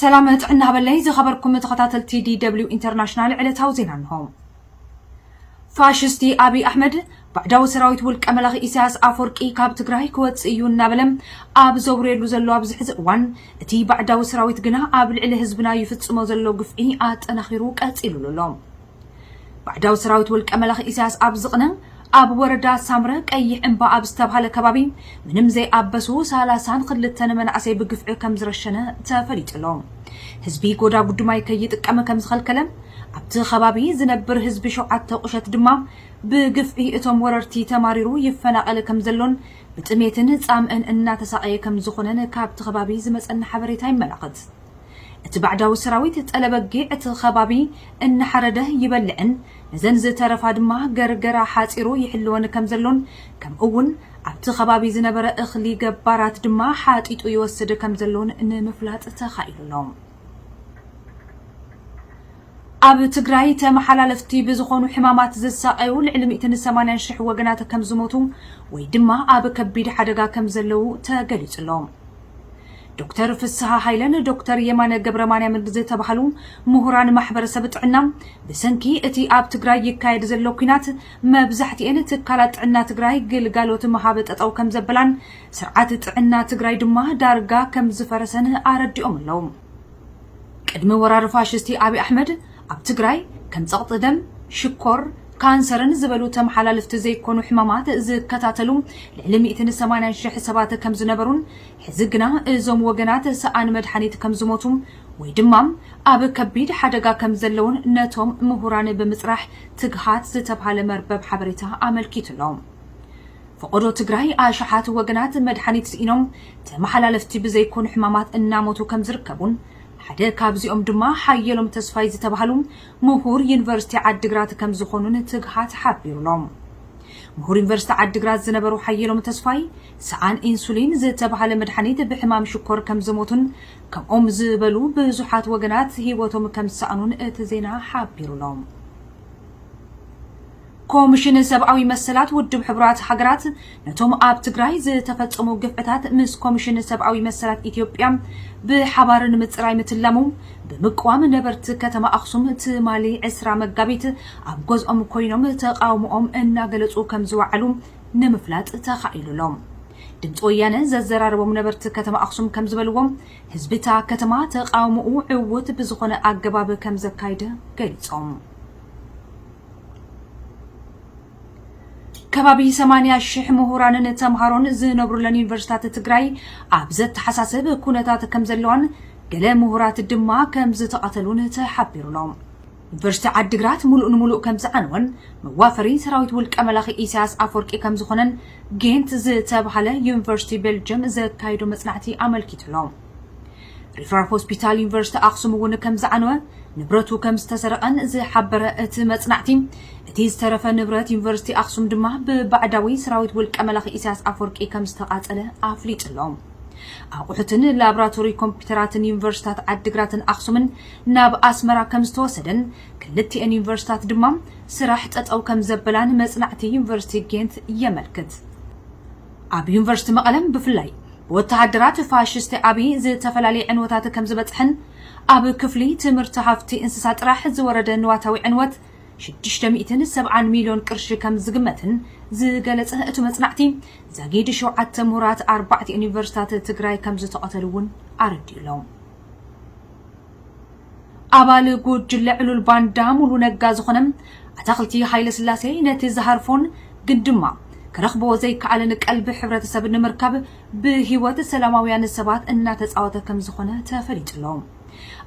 ሰላም ጥዕና በለይ ዝኸበርኩም ተኸታተልቲ ዲ ደብሊው ኢንተርናሽናል ዕለታዊ ዜና እንሆ። ፋሽስቲ ኣብይ ኣሕመድ ባዕዳዊ ሰራዊት ውልቀ መላኺ ኢሳያስ ኣፈወርቂ ካብ ትግራይ ክወፅእ እዩ እናበለ ኣብ ዘውርየሉ ዘሎ ኣብዚ ሕዚ እዋን፣ እቲ ባዕዳዊ ሰራዊት ግና ኣብ ልዕሊ ህዝብና ይፍጽሞ ዘሎ ግፍዒ ኣጠናኺሩ ቀጺሉሉ ኣሎ። ባዕዳዊ ሰራዊት ውልቀ መላኺ ኢሳያስ ኣብ ዝቕነ ኣብ ወረዳ ሳምረ ቀይሕ እምባ ኣብ ዝተባሃለ ከባቢ ምንም ዘይኣበሱ ሰላሳን ክልተን መናእሰይ ብግፍዒ ከም ዝረሸነ ተፈሊጡ ኣሎ። ህዝቢ ጎዳጉዲ ማይ ከይጥቀም ከም ዝኸልከለ፣ ኣብቲ ከባቢ ዝነብር ህዝቢ ሸውዓተ ቁሸት ድማ ብግፍዒ እቶም ወረርቲ ተማሪሩ ይፈናቐል ከም ዘሎን ብጥሜትን ጻምእን እናተሳቐየ ከም ዝኾነን ካብቲ ከባቢ ዝመጸና ሓበሬታ ይመላኸት። እቲ ባዕዳዊ ሰራዊት ጠለበጊዕ እቲ ከባቢ እናሓረደ ይበልዕን ነዘን ዝተረፋ ድማ ገርገራ ሓጺሩ ይሕልወን ከም ዘሎን፣ ከምኡ እውን ኣብቲ ከባቢ ዝነበረ እኽሊ ገባራት ድማ ሓጢጡ ይወስድ ከም ዘሎን ንምፍላጥ ተኻኢሉ ኣሎ። ኣብ ትግራይ ተመሓላለፍቲ ብዝኾኑ ሕማማት ዝሳቐዩ ልዕሊ ሚእትን ሰማንያን ሽሕ ወገናት ከም ዝሞቱ ወይ ድማ ኣብ ከቢድ ሓደጋ ከም ዘለዉ ተገሊጹ ኣሎ። ዶክተር ፍስሃ ሃይለን ዶክተር የማነ ገብረ ማርያምን ዝተባህሉ ምሁራን ማሕበረሰብ ጥዕና፣ ብሰንኪ እቲ ኣብ ትግራይ ይካየድ ዘሎ ኲናት መብዛሕትኤን ትካላት ጥዕና ትግራይ ግልጋሎት ምሃብ ጠጠው ከም ዘበላን ስርዓት ጥዕና ትግራይ ድማ ዳርጋ ከም ዝፈረሰን ኣረዲኦም ኣለዉ። ቅድሚ ወራር ፋሽስቲ ኣብይ ኣሕመድ ኣብ ትግራይ ከም ጸቕጢ ደም፣ ሽኮር፣ ካንሰርን ዝበሉ ተመሓላለፍቲ ዘይኮኑ ሕማማት ዝከታተሉ ልዕሊ ሚእትን ሰማንያን ሽሕ ሰባት ከም ዝነበሩን፣ ሕዚ ግና እዞም ወገናት ሰኣን መድሓኒት ከም ዝሞቱ ወይ ድማ ኣብ ከቢድ ሓደጋ ከም ዘለውን ነቶም ምሁራን ብምጽራሕ ትግሃት ዝተብሃለ መርበብ ሓበሬታ ኣመልኪቱ ኣሎ። ፈቐዶ ትግራይ ኣሽሓት ወገናት መድሓኒት ስኢኖም ተመሓላለፍቲ ብዘይኮኑ ሕማማት እናሞቱ ከም ዝርከቡን፣ ሓደ ካብዚኦም ድማ ሓየሎም ተስፋይ ዝተባህሉ ምሁር ዩኒቨርሲቲ ዓዲግራት ከም ዝኾኑን ትግሃት ሓቢሩ ኣሎ። ምሁር ዩኒቨርሲቲ ዓዲግራት ዝነበሩ ሓየሎም ተስፋይ፣ ሰኣን ኢንሱሊን ዝተባህለ መድሓኒት ብሕማም ሽኮር ከም ዝሞቱን፣ ከምኦም ዝበሉ ብዙሓት ወገናት ህይወቶም ከም ዝሰኣኑን እቲ ዜና ሓቢሩ ኣሎ። ኮሚሽን ሰብኣዊ መሰላት ውድብ ሕቡራት ሃገራት ነቶም ኣብ ትግራይ ዝተፈጸሙ ግፍዕታት ምስ ኮሚሽን ሰብኣዊ መሰላት ኢትዮጵያ ብሓባር ንምጽራይ ምትላሙ ብምቅዋም ነበርቲ ከተማ ኣኽሱም ትማሊ ዕስራ መጋቢት ኣብ ገዝኦም ኮይኖም ተቓውሞኦም እናገለጹ ከም ዝወዓሉ ንምፍላጥ ተኻኢሉ ኣሎ። ድምፂ ወያነ ዘዘራረቦም ነበርቲ ከተማ ኣኽሱም ከም ዝበልዎም፣ ህዝቢ እታ ከተማ ተቓውሞኡ ዕዉት ብዝኾነ ኣገባብ ከም ዘካይደ ገሊጾም። ከባቢ ሰማንያ ሽሕ ምሁራንን ተምሃሮን ዝነብሩለን ዩኒቨርሲታት ትግራይ ኣብ ዘተሓሳስብ ኩነታት ከም ዘለዋን ገለ ምሁራት ድማ ከም ዝተቐተሉን ተሓቢሩ ኣሎ። ዩኒቨርሲቲ ዓዲግራት ሙሉእ ንሙሉእ ከም ዝዓነወን መዋፈሪ ሰራዊት ውልቀ መላኺ ኢሳያስ ኣፈወርቂ ከም ዝኾነን ጌንት ዝተባህለ ዩኒቨርሲቲ ቤልጅየም ዘካይዶ መጽናዕቲ ኣመልኪቱ ኣሎ። ሪፈራል ሆስፒታል ዩኒቨርሲቲ ኣኽሱም እውን ከም ዝዓነወ፣ ንብረቱ ከም ዝተሰረቐን ዝሓበረ እቲ መጽናዕቲ፣ እቲ ዝተረፈ ንብረት ዩኒቨርሲቲ ኣኽሱም ድማ ብባዕዳዊ ሰራዊት ውልቀ መላኺ ኢሳያስ ኣፈወርቂ ከም ዝተቓጸለ ኣፍሊጡ ኣሎ። ኣቑሑትን ላብራቶሪ ኮምፒውተራትን ዩኒቨርሲታት ዓዲግራትን ኣኽሱምን ናብ ኣስመራ ከም ዝተወሰደን፣ ክልቲኤን ዩኒቨርሲታት ድማ ስራሕ ጠጠው ከም ዘበላን መጽናዕቲ ዩኒቨርሲቲ ጌንት የመልክት። ኣብ ዩኒቨርሲቲ መቐለም ብፍላይ ብወተሃደራት ፋሽስቲ ኣብይ ዝተፈላለየ ዕንወታት ከም ዝበጽሐን፣ ኣብ ክፍሊ ትምህርቲ ሃፍቲ እንስሳ ጥራሕ ዝወረደ ንዋታዊ ዕንወት ሽዱሽተ ሚእትን ሰብዓን ሚልዮን ቅርሺ ከም ዝግመትን ዝገለጸ እቲ መጽናዕቲ፣ ዛጊድ ሸውዓተ ምሁራት ኣርባዕተ ዩኒቨርሲታት ትግራይ ከም ዝተቐተሉ እውን ኣረዲኡ ኣሎ። ኣባል ጉጅለ ዕሉል ባንዳ ሙሉ ነጋ ዝኾነ ኣታኽልቲ ሃይለ ስላሴ፣ ነቲ ዝሃርፎን ግን ድማ ክረኽቦ ዘይከኣለን ቀልቢ ሕብረተሰብ ንምርካብ ብህይወት ሰላማውያን ሰባት እናተጻወተ ከም ዝኾነ ተፈሊጡ ኣሎ።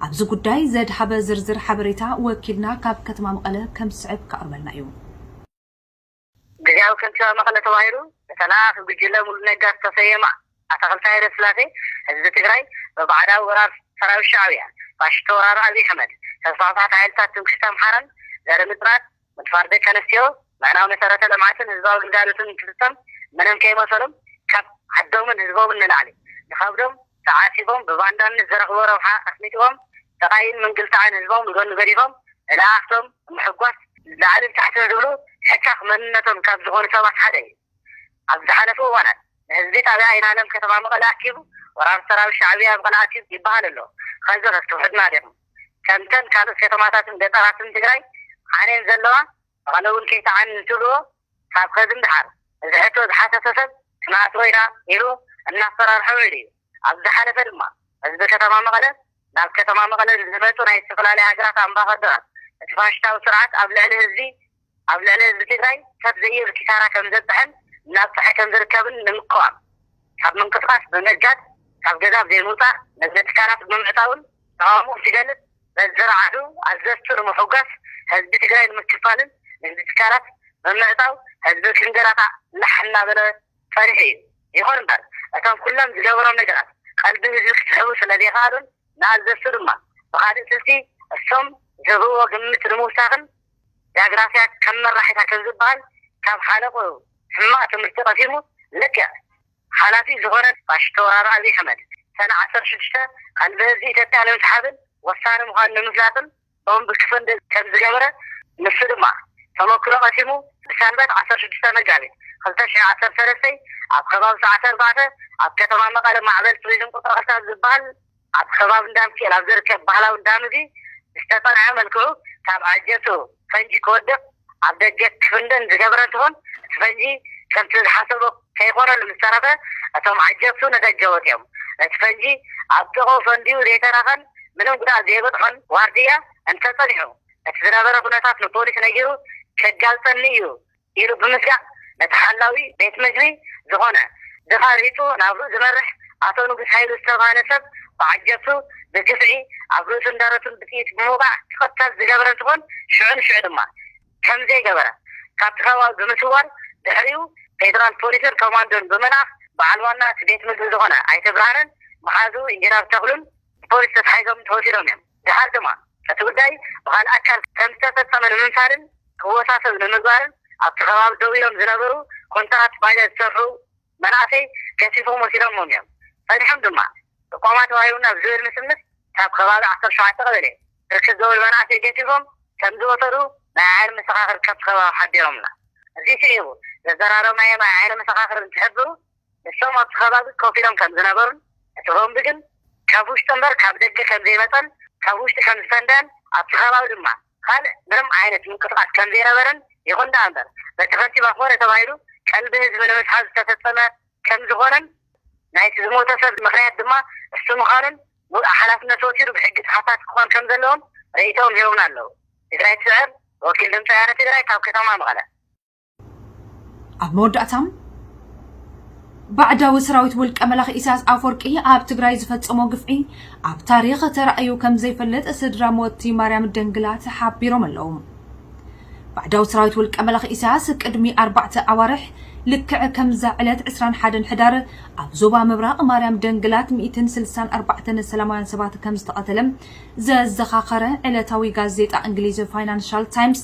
ኣብዚ ጉዳይ ዘድሃበ ዝርዝር ሓበሬታ ወኪልና ካብ ከተማ መቐለ ከም ዝስዕብ ከቕርበልና እዩ። ግዝያዊ ከንቲባ መቐለ ተባሂሉ ብተለኣኺ ጉጅለ ሙሉ ነጋ ዝተሰየመ ኣታኽልቲ ሃይለ ስላሴ፣ ህዝቢ ትግራይ ብባዕዳዊ ወራር ሰራዊት ሻዕብያ፣ ፋሽስቲ ወራር ኣብይ ኣሕመድ፣ ተስፋሕፋሕቲ ሓይልታት ትምክሕቲ ኣምሓራን ዘርኢ ምጽራር፣ ምድፋር ደቂ ኣንስትዮ፣ ምዕናው መሰረተ ልምዓትን ህዝባዊ ግልጋሎትን እንትፍጸም፣ ምንም ከይመሰሎም ካብ ዓዶምን ህዝቦምን ንላዕሊ ንኸብዶም ተዓጺፎም፣ ብባንዳነት ዝረኽቦ ረብሓ ኣስሚጥዎም፣ ስቓይን ምንግልታዕን ህዝቦም ንጎኒ ገዲፎም፣ ንለኣኽቶም ምሕጓስ ላዕልን ታሕትን ዝብሉ ሕካኽ መንነቶም ካብ ዝኾኑ ሰባት ሓደ እዩ። ኣብ ዝሓለፉ እዋናት ንህዝቢ ጣብያ ኣይናለም ከተማ መቐለ ኣኪቡ ወራር ሰራዊት ሻዕብያ ኣብ ቐልዓት እዩ ይበሃል ኣሎ። ኸዚ ኸስቲ ውሕድና ዲኹም? ከምተን ካልኦት ከተማታትን ገጠራትን ትግራይ ዓንየን ዘለዋ፣ መቐለ እውን ከይተዓን እንትብልዎ፣ ካብ ኸዚ ንደሓር እዚ ሕቶ ዝሓተተ ሰብ ክንኣትዎ ኢና ኢሉ እናፈራርሖ ውዒሉ እዩ። ኣብ ዝሓለፈ ድማ ህዝቢ ከተማ መቐለ ናብ ከተማ መቐለ ዝመፁ ናይ ዝተፈላለያ ሃገራት ኣምባሳደራት እቲ ፋሽስታዊ ስርዓት ኣብ ልዕሊ ህዝቢ ኣብ ልዕሊ ህዝቢ ትግራይ ሰብ ዘየብል ኪሳራ ከም ዘብፅሐን እናብፅሐ ከም ዝርከብን ንምቅዋም ካብ ምንቅስቃስ ብምእጋድ ካብ ገዛ ዘይምውፃእ ነዚ ትካላት ብምዕፃውን ተቃውሞ ሲገልፅ በዝረዓዱ ኣዘዝቱ ንምሕጓስ ህዝቢ ትግራይ ንምክፋልን ነዚ ትካላት ብምዕፃው ህዝቢ ክንገላታዕ ላሕ እናበለ ፀኒሑ እዩ። ይኹን እምበር እቶም ኩሎም ዝገበሮም ነገራት ቀልቢ ህዝቢ ክስሕቡ ስለዘይከኣሉን ንኣዘዝቱ ድማ ብኻልእ ስልቲ እሶም ዝህብዎ ግምት ንምውሳኽን ጃግራፍያ ከም መራሒታ ከም ዝበሃል ካብ ሓለቑ ሕማቕ ትምህርቲ ቀሲሙ ልክዕ ሓላፊ ዝኾነ ፋሽስት ወራሪ ኣብይ ኣሕመድ ሰነ ዓሰርተ ሽዱሽተ ቀልቢ ህዝቢ ኢትዮጵያ ንምስሓብን ወሳኒ ምዃኑ ንምፍላጥን ቦምብ ክፍንድል ከም ዝገበረ ንሱ ድማ ተመክሮ ቀሲሙ ብሰንበት ዓሰርተ ሽዱሽተ መጋቢት ክልተ ሽሕ ዓሰርተ ሰለስተ ኣብ ከባቢ ሰዓት ኣርባዕተ ኣብ ከተማ መቐለ ማዕበል ቱሪዝም ቁፅሪ ክልተ ኣብ ዝበሃል ኣብ ከባቢ እንዳምክኤል ኣብ ዝርከብ ባህላዊ እንዳምግቢ ብዝተፀንዐ መልክዑ ካብ ዓጀቱ ፈንጂ ክወድቕ ኣብ ደገ ክፍንደን ዝገበረ እንትኾን እቲ ፈንጂ ከምቲ ዝሓሰቦ ከይኾነሉ ምስ ተረፈ እቶም ዓጀቱ ንደገ ወፂኦም። እቲ ፈንጂ ኣብ ጥቕኡ ፈንዲኡ ዘይተረፈን ምንም ጉድኣት ዘይበፅሖን ዋርድያ እንተፀኒሑ እቲ ዝነበረ ኩነታት ንፖሊስ ነጊሩ ከጋልፀኒ እዩ ኢሉ ብምስጋእ ነቲ ሓላዊ ቤት ምግቢ ዝኾነ ድኻ ሪጡ ናብርኡ ዝመርሕ ኣቶ ንጉስ ሃይሉ ዝተባህለ ሰብ ብዓጀብቱ ብግፍዒ ኣብ ርእሱን ደረቱን ብጥይት ብምውቃዕ ክቕተል ዝገበረ እንትኾን ሽዑ ንሽዑ ድማ ከም ዘይገበረ ካብቲ ከባቢ ብምስዋር ድሕሪኡ ፌደራል ፖሊስን ኮማንዶን ብምልኣኽ በዓል ዋና እቲ ቤት ምግቢ ዝኾነ ኣይተ ብርሃንን መሓዝኡ ኢንጂነር ተኽሉን ብፖሊስ ተታሒዞም ተወሲዶም እዮም። ድሓር ድማ እቲ ጉዳይ ብኻልእ ኣካል ከም ዝተፈጸመ ንምምሳልን ክወሳሰብ ንምግባርን ኣብቲ ከባቢ ደው ኢሎም ዝነበሩ ኮንትራት ባጃጅ ዝሰርሑ መናእሰይ ገፊፎም ወሲዶሞም እዮም። ጸኒሖም ድማ ጥቆማ ተዋሂቡና ብዝብል ምስምስ ካብ ከባቢ ዓሰርተ ሸውዓተ ቀበሌ ብርክት ዝበሉ መናእሰይ ገፊፎም ከም ዝወሰዱ ናይ ዓይኒ መሰኻኽር ካብቲ ከባቢ ሓቢሮምና። እዚ ስዒቡ ዘዘራረብናዮም ናይ ዓይኒ መሰኻኽር እንትሕብሩ ንሶም ኣብቲ ከባቢ ኮፍ ኢሎም ከም ዝነበሩን እቲ ቦምቢ ግን ካብ ውሽጢ እምበር ካብ ደገ ከም ዘይመፀን ካብ ውሽጢ ከም ዝፈንደን ኣብቲ ከባቢ ድማ ካልእ ምንም ዓይነት ምንቅስቃስ ከም ዘይነበረን ይኹን ደኣ እምበር በቲ ከንቲባ ኮነ ተባሂሉ ቀልቢ ህዝቢ ንምስሓብ ዝተፈፀመ ከም ዝኾነን ናይቲ ዝሞተ ሰብ ምኽንያት ድማ እሱ ምዃኑን ሙሉእ ሓላፍነት ወሲዱ ብሕጊ ተሓታቲ ክኾን ከም ዘለዎም ርእይቶኦም ሂቦምና ኣለዉ። ትግራይ ትስዕር፣ ወኪል ድምፂ ወያነ ትግራይ ካብ ከተማ መቐለ። ኣብ መወዳእታ ባዕዳዊ ሰራዊት ውልቀ መላኺ ኢሳያስ ኣፈወርቂ ኣብ ትግራይ ዝፈጸሞ ግፍዒ ኣብ ታሪኽ ተራእዩ ከም ዘይፈልጥ ስድራ ሞቲ ማርያም ደንግላት ሓቢሮም ኣለዉ። ባዕዳዊ ሰራዊት ውልቀ መላኺ ኢሳያስ ቅድሚ ኣርባዕተ ኣዋርሕ ልክዕ ከምዛ ዕለት ዕስራን ሓደን ሕዳር ኣብ ዞባ ምብራቕ ማርያም ደንግላት ሚእትን ስልሳን ኣርባዕተን ሰላማውያን ሰባት ከም ዝተቐተለ ዘዘኻኸረ ዕለታዊ ጋዜጣ እንግሊዝ ፋይናንሻል ታይምስ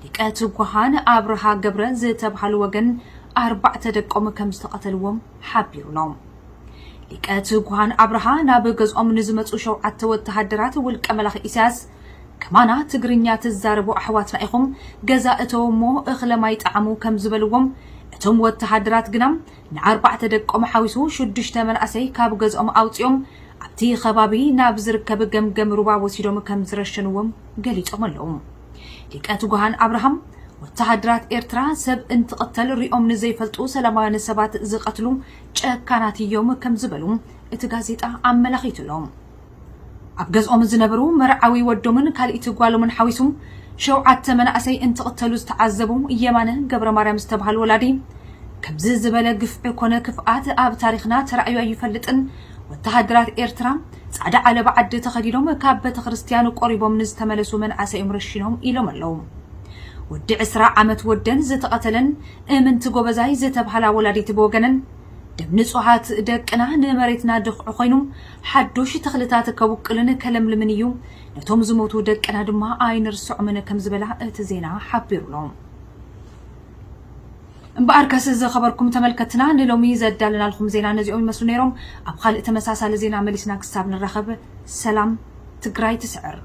ሊቀ ትጉሃን ኣብርሃ ገብረ ዝተብሃሉ ወገን ኣርባዕተ ደቆም ከም ዝተቐተልዎም ሓቢሩ ኣሎ። ሊቀ ትጉሃን ኣብርሃ ናብ ገዝኦም ንዝመፁ ሸውዓተ ወተሃደራት ውልቀ መላኺ ኢሳያስ ከማና ትግርኛ ትዛረቡ ኣሕዋትና ኢኹም ገዛ እተው እሞ እኽለ ማይ ጣዕሙ ከም ዝበልዎም እቶም ወተሃደራት ግና ንኣርባዕተ ደቆም ሓዊሱ ሽዱሽተ መናእሰይ ካብ ገዝኦም ኣውፂኦም ኣብቲ ከባቢ ናብ ዝርከብ ገምገም ሩባ ወሲዶም ከም ዝረሸንዎም ገሊጾም ኣለዉ። ሊቀ ትጉሃን ኣብርሃም ወተሃደራት ኤርትራ ሰብ እንትቕተል ሪኦም ንዘይፈልጡ ሰላማውያን ሰባት ዝቐትሉ ጨካናት እዮም ከም ዝበሉ እቲ ጋዜጣ ኣመላኺቱ ኣሎ። ኣብ ገዝኦም ዝነበሩ መርዓዊ ወዶምን ካልኢቲ ጓሎምን ሓዊሱ ሸውዓተ መናእሰይ እንትቕተሉ ዝተዓዘቡ የማነ ገብረ ማርያም ዝተባህሉ ወላዲ ከምዚ ዝበለ ግፍዒ ኮነ ክፍኣት ኣብ ታሪኽና ተራእዩ ኣይፈልጥን። ወተሃደራት ኤርትራ ጻዕዳ ዓለባ ዓዲ ተኸዲኖም ካብ ቤተ ክርስትያን ቆሪቦም ንዝተመለሱ መናእሰይ እዮም ረሺኖም ኢሎም ኣለዉ። ወዲ ዕስራ ዓመት ወደን ዝተቐተለን እምንቲ ጎበዛይ ዝተብሃላ ወላዲት ብወገነን ደም ንጹሃት ደቅና ንመሬትና ድኽዒ ኮይኑ ሓዱሽ ተኽልታት ከብቁልን ከለምልምን እዩ፣ ነቶም ዝሞቱ ደቅና ድማ ኣይንርስዖምን ከም ዝበላ እቲ ዜና ሓቢሩ ኣሎ። እምበኣርከስ ዝኸበርኩም ተመልከትና ንሎሚ ዘዳለናልኩም ዜና ነዚኦም ይመስሉ ነይሮም። ኣብ ካልእ ተመሳሳሊ ዜና መሊስና ክሳብ ንራኸብ ሰላም ትግራይ ትስዕር።